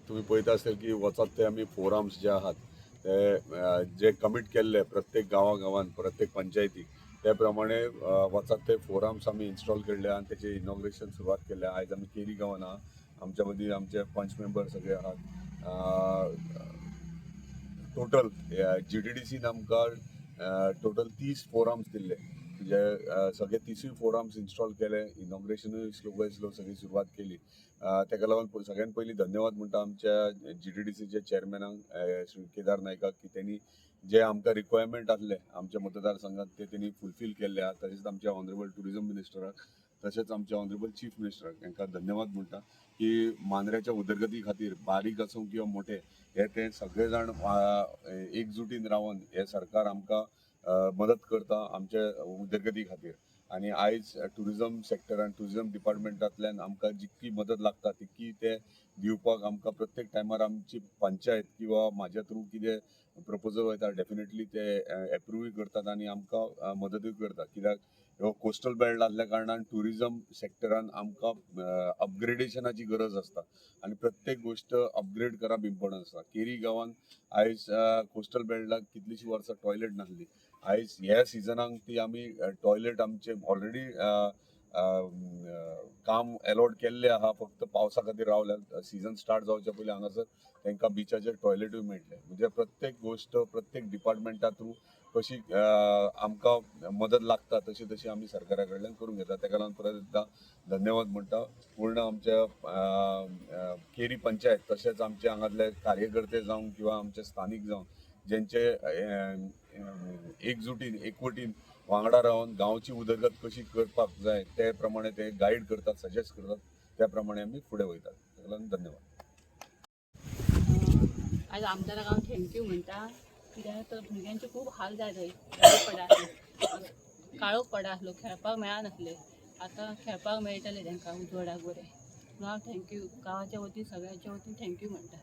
तुमी पळयता आसतले की वचत ते आमी फोरम्स जे आहात ते जे कमीट केल्ले प्रत्येक गांवा गांवान, प्रत्येक पंचायतीक, त्या प्रमाणे वचत ते फोरम्स आमी इन्स्टॉल केल्ले आनी तेचे इनॉग्रेशन सुरवात केल्ले. आयज आमी केरी गांवान आहा. आमच्या मदीं आमचे पंच मेंबर सगळे आहात. टोटल जीटीडीसीन आमकां टोटल 30 फोरम्स दिल्ले, म्हणजे सगळे 30ूय फोरम्स इन्स्टॉल केले. इनॉग्रेशनूय स्लो बाय स्लो सगळी सुरवात केली. ताका लागून सगळ्यात पयलीं धन्यवाद म्हणटा आमच्या जीटीडीसीच्या चेअरमॅनाक श्री केदार नायकाक की त्यांनी जे आमकां रिक्वायरमेंट आसले आमच्या मतदारसंघात ते त्यांनी फुलफील केल्ले आहा. तशेंच आमच्या ऑनरेबल टुरिझम मिनिस्टराक, तशेंच आमच्या ऑनरेबल चीफ मिनिस्टराक हांकां धन्यवाद म्हणटा की मांद्र्याच्या उदरगती खातीर बारीक आसूं किंवा मोठे हे ते सगळे जाण एकजुटीन रावन हे सरकार आमकां मदत करता आमच्या उदरगती खातीर. आनी आयज टुरिझम सेक्टरान, टुरिझम डिपार्टमेंटांतल्यान आमकां जितकी मदत लागता तितकी ते दिवपाक आमकां प्रत्येक टायमार आमची पंचायत किंवा म्हाज्या थ्रू कितें प्रपोजल वयता, डेफिनेटली ते एप्रुवूय करतात आनी आमकां मदतूय करतात. कित्याक हो कोस्टल बेल्ट आसल्या कारणान टुरिझम सेक्टरान आमकां अपग्रेडेशनाची गरज आसता आनी प्रत्येक गोश्ट अपग्रेड करप इम्पॉर्टंट आसता. केरी गांवान आयज कोस्टल बेल्टाक कितलीशीं वर्सां टॉयलेट नासली. आयज ह्या सिजनाक ती आमी टॉयलेट आमचे ऑलरेडी काम एलॉट केल्ले आहा, फक्त पावसा खातीर रावल्या. सिजन स्टार्ट जावच्या पयलीं हांगासर तांकां बिचाचेर टॉयलेटूय मेळटले. म्हणजे प्रत्येक गोश्ट प्रत्येक डिपार्टमेंटा थ्रू कशी आमकां मदत लागता तशी तशी आमी सरकारा कडल्यान करून घेता. ताका लागून परत एकदां धन्यवाद म्हणटा पूर्ण आमच्या केरी पंचायत, तशेंच आमचे हांगातले कार्यकर्ते जावं किंवा आमचे स्थानीक जावं, जेंचे एकजुटीन एकवटीन वांगडा रावन गांवची उदरगत कशी करपाक जाय ते प्रमाणे ते गायड करतात, सजेस्ट करतात, त्या प्रमाणे आमी फुडें वयतात. ताका लागून धन्यवाद. आयज आमदाराक हांव thank you म्हणटा, कित्याक तर भुरग्यांचे खूब हाल जाले. पडा आसले, काळोख पडा आसलो, खेळपाक मेळनासले. आतां खेळपाक मेळटलें तांकां उजवाडाक बरें. म्हणून हांव thank you गांवाच्या वतीन, सगळ्यांच्या वतीन thank you म्हणटा.